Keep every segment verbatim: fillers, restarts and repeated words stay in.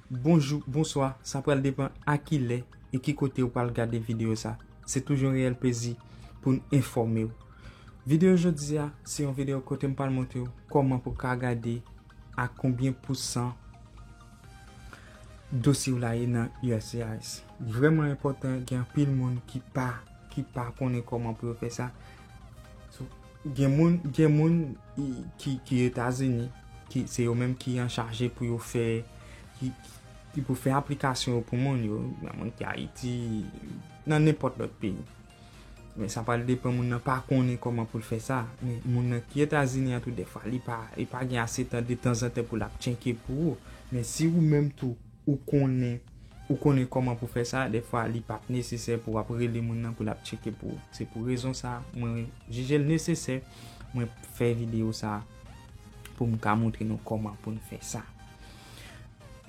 Bonjou, bonswa, sa pral depann a ki lè e ki kote ou pral gade videyo sa. Se toujou yon reyèl plezi pou n enfòme w. Videyo jodi a, se yon videyo kote m pral montre w kòman pou w ka gade a konbyen pousan dosye w la ye nan U S C I S. Li vrèman enpòtan, gen anpil moun ki pa, ki pa konnen kòman pou yo fè sa. So, gen moun, gen moun i- ki, ki Etazini, ki se yo menm ki anchaje pou yo fè, ki, ki pou fè aplikasyon yo pou moun yo, nan moun ki Ayiti, nan nenpòt lòt peyi. Men sa pral depann moun nan pa konnen kòman pou l fè sa. Men moun nan ki Etazini an tou, dèfwa li pa, li pa gen ase tan detanzantan pou l ap tcheke pou ou. Men si ou menm tou, ou konnen, ou konnen kòman pou fè sa, dèfwa li p ap nesesè pou w ap rele moun nan pou l ap tcheke pou ou. Se pou rezon sa, mwen jije l nesesè, mwen fè videyo sa pou m ka montre nou kòman pou n fè sa.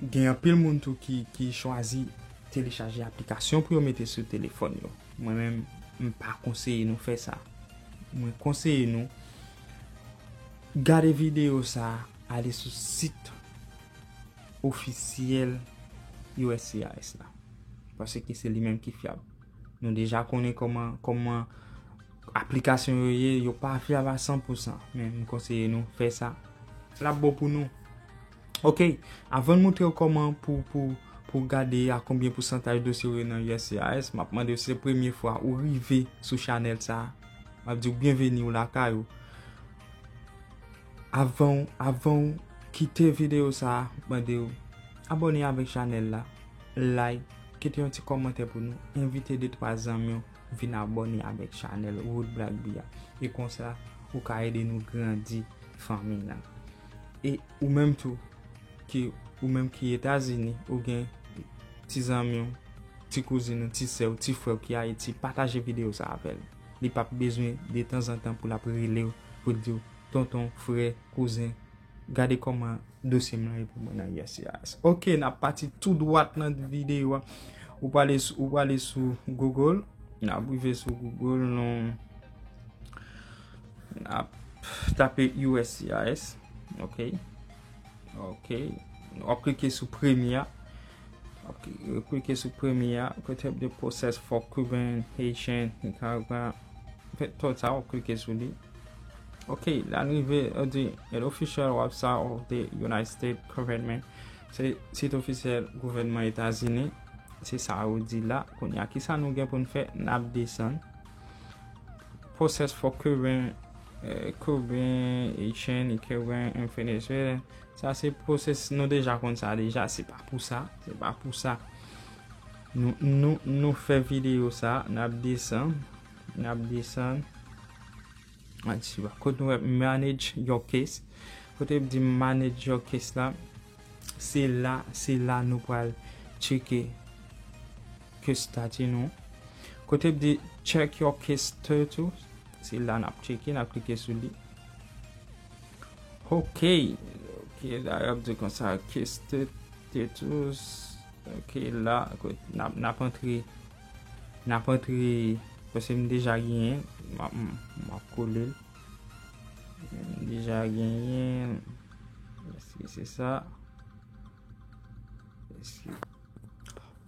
Gen anpil moun tou ki, ki chwazi telechaje aplikasyon pou yo mete sou telefòn yo. Mwen menm, m pa konseye nou fè sa. Mwen konseye nou gade videyo sa, ale sou sit ofisyèl U S C I S la. Paske se li menm ki fyab. Nou deja konnen kòman, kòman aplikasyon yo ye, yo pa fyab a san pou san. Men m konseye nou fè sa. L ap bon pou nou. Ok, avan n montre w kòman pou, pou, pou gade a konbyen pousantaj dosye w ye nan U S C I S, m ap mande w, si se premye fwa ou rive sou chanèl sa, m ap di w byenveni, ou lakay ou. Avan, avan w kite videyo sa, m ap mande w abòne avèk chanèl la, like, kite yon ti kòmantè pou nou, envite de twa zanmi w vin abòne avèk chanèl Wood Black Bee a. E konsa, ou ka ede nou grandi fanmi nan. E ou menm tou, ki, ou menm ki Etazini, ou gen ti zanmi w, ti kouzin ou, ti sè w, ti frè w ki Ayiti, pataje videyo sa avè l. Li p ap bezwen detanzantan pou l ap rele w, pou l di w, tonton, frè, kouzen, gade kòman dosye m lan ye pou mwen nan U S C I S. Ok, n ap pati tou dwat nan videyo a. Ou prale sou, ou prale sou Google, n ap rive sou Google, nou, n ap tape U S C I S. Ok. Ok. W ap klike sou premye a. W ap kli- klike sou premye a. Kote ap di Process for Cuban, Haitian, Nicaragua. Fè tout sa, w ap klike sou li. Ok, la n rive, yo di, an official website of the United States government. Se sit ofisyèl gouvènman Etazini. Se sa yo di la. Kounye a, kisa nou gen pou n fè? N ap desann. Process for Cuban, eh, Cuban, Haitian, Nicaraguan, and Venezuelan. Sa se process, nou deja konn sa deja, se pa pou sa, se pa pou sa. Nou, nou, nou fè videyo sa, n ap desann, n ap desann. An ti ba, kote nou wè manage your case. Kote m di manage your case la, se la, se la nou pral tcheke case study nou. Kote m di check your case status, se la n ap tcheke, n ap klike sou li. Ok, ok, la y ap di konsa case status. Ok, la, kote n ap, n ap antre, n ap antre, paske m deja genyen, m ap, m ap kole l. M deja genyen, èske se sa? Èske,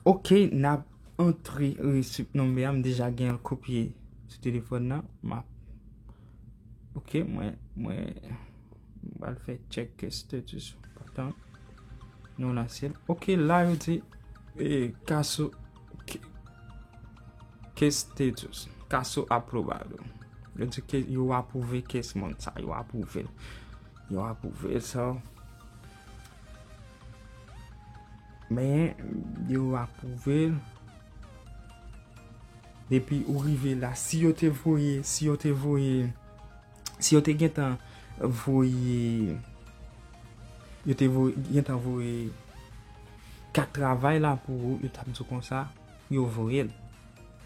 ok, n ap antre receipt number a, m deja gen l kopye sou telefòn nan. M ap, ok, mwen, mwen, m pral fè check status. Atann. Nou lanse l. Ok, la yo di, eh, caso, ca- case status, caso aprobado. Yo di ke yo apwouve case moun sa, yo apwouve l. Yo apwouve l sa. Men, yo apwouve l. Depi ou rive la, si yo te voye, si yo te voye, si yo te gentan voye, yo te voye, gentan voye kat travay la pou ou, yo t ap di w konsa, yo voye l.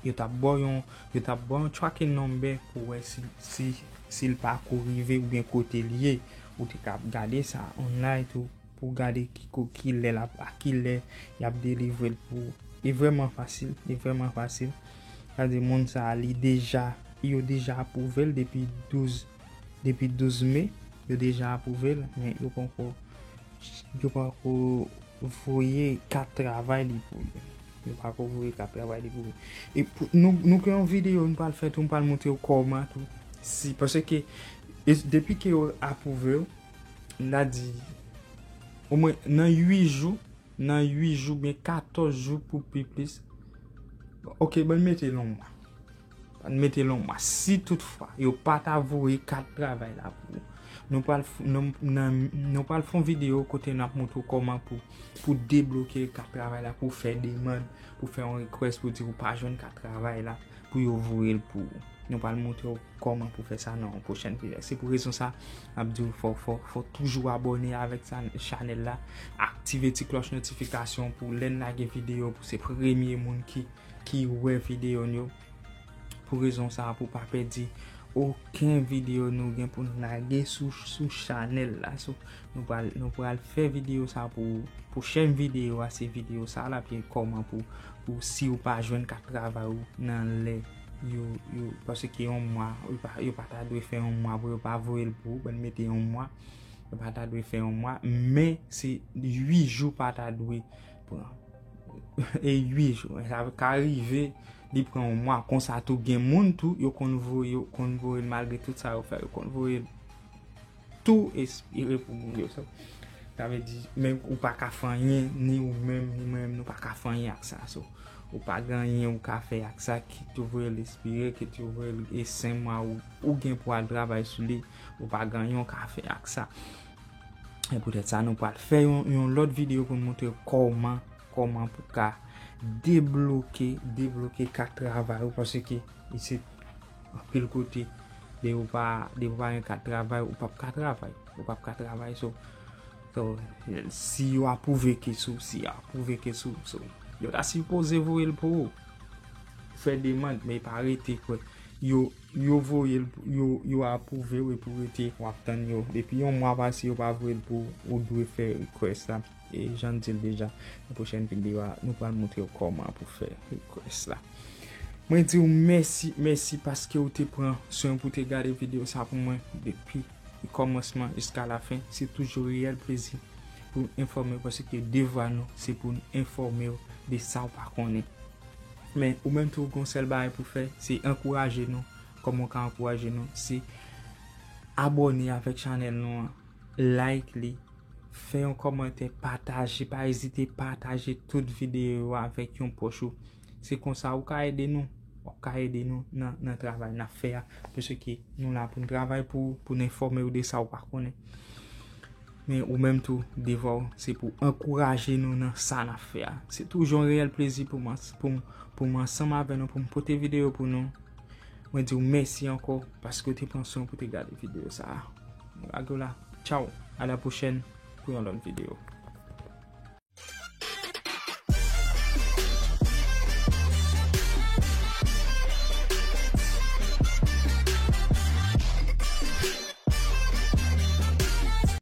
Yo t ap ba w yon, yo t ap ba w yon tracking number pou wè si, si, si l pako rive oubyen kote l ye. Ou te ka ap gade sa online tou pou w gade ki ko-, ki lè l ap, a ki lè y ap delivre l pou ou. Li vrèman fasil, li vrèman fasil. Sa di moun sa a, li deja, yo deja apwouve l depi douz, depi douz me, yo deja apwouve l, men yo poko, yo poko voye kat travay li pou li. Yo pa ko voye kat travay li pou li. E pou, nou, nou gen yon videyo nou pral fè tou, nou pral montre w kòman tou. Si, paske e, depi ke yo apwouve w, n a di, omwen nan uit jou, nan uit jou, byen katòz jou pou pi plis. Ok, ban n mete l yon mwa. Ban n mete l yon mwa. Si toutfwa, yo pa ta voye kat travay la pou ou, nou pral f-, nou, nan, nou pral fè yon videyo kote n ap montre w kòman pou, pou debloke kat travay la, pou fè demann, pou fè yon request, pou di ou pa jwenn kat travay la, pou yo voye l pou ou. Nou pral montre w kòman pou fè sa nan yon pwochèn videyo. Se pou rezon sa, m ap di w fò, fò, fò toujou abòne avèk sa, chanèl la, aktive ti klòch notifikasyon pou lè n lage videyo, pou se premye moun ki, ki wè videyo n yo. Pou rezon sa, pou pa pèdi okenn videyo nou gen pou n lage sou, sou chanèl la. So, nou pral, nou pral fè videyo sa pou, pwochèn videyo a, se videyo sa l ap ye kòman pou, pou si ou pa jwenn kat travay ou nan lè yo, yo, paske yon mwa, yo pa, yo pa ta dwe fè yon mwa pou yo pa voye l pou ou, ban n mete yon mwa, yo pa ta dwe fè yon mwa, men se uit jou pa ta dwe pran. E uit jou, sa ka rive, li pran yon mwa, konsa tou gen moun tou, yo konn voye, yo konn voye l malgre tout sa yo fè, yo konn voye l tou espere pou moun yo. Sa, sa vle di, men ou pa ka fè anyen, ni ou menm, ni mwen menm, nou pa ka fè anyen ak sa. So, ou pa gen anyen ou ka fè ak sa, kit yo voye l espere, kit yo voye l e senk mwa ou, ou gen pou al travay sou li, ou pa gen anyen ou ka fè ak sa. E poutèt sa, nou pral fè yon, yon lòt videyo pou n montre kòman, kòman pou ka debloke, debloke kat travay ou, paske isit, anpil kote, depi ou pa, depi ou pa gen kat travay, ou p ap ka travay. Ou p ap ka travay, so, so, si yo apwouve kes ou, si yo apwouve kes ou, so, yo ta sipoze voye l pou ou. Fè demann, men pa rete kwè. Yo, yo voye l, yo, yo apwouve w epi w rete, w ap tann yo. Depi yon mwa pase, yo pa voye l pou ou, ou dwe fè request la. E jan n di l deja, nan pwochèn videyo a, nou pral montre w kòman pou fè request la. Mwen di w mèsi, mèsi paske w te pran swen pou te gade videyo sa pou mwen depi kòmansman jiska lafen. Se toujou reyèl plezi pou m enfòme w, paske devwa nou, se pou n enfòme w de sa w pa konnen. Men, ou menm tou, w gon sèl bagay pou fè, se ankouraje nou. Kòman w ka ankouraje nou? Se abòne avèk chanèl nou an, like li, fè yon kòmantè, pataje, pa ezite pataje tout videyo yo avèk yon pwòch ou. Se konsa ou ka ede nou, w ap ka ede nou nan, nan travay n ap fè a, paske nou la pou n travay pou, pou n enfòme w de sa w pa konnen. Men ou menm tou, devwa w, se pou ankouraje nou nan sa n ap fè a. Se toujou yon reyèl plezi pou mwen, pou m, pou m ansanm avè nou, pou m pote videyo pou nou. Mwen di w mèsi ankò, paske w te pran swen pou te gade videyo sa a. Mwen lage w la. Tchaw. A la pwochèn pou yon lòt videyo.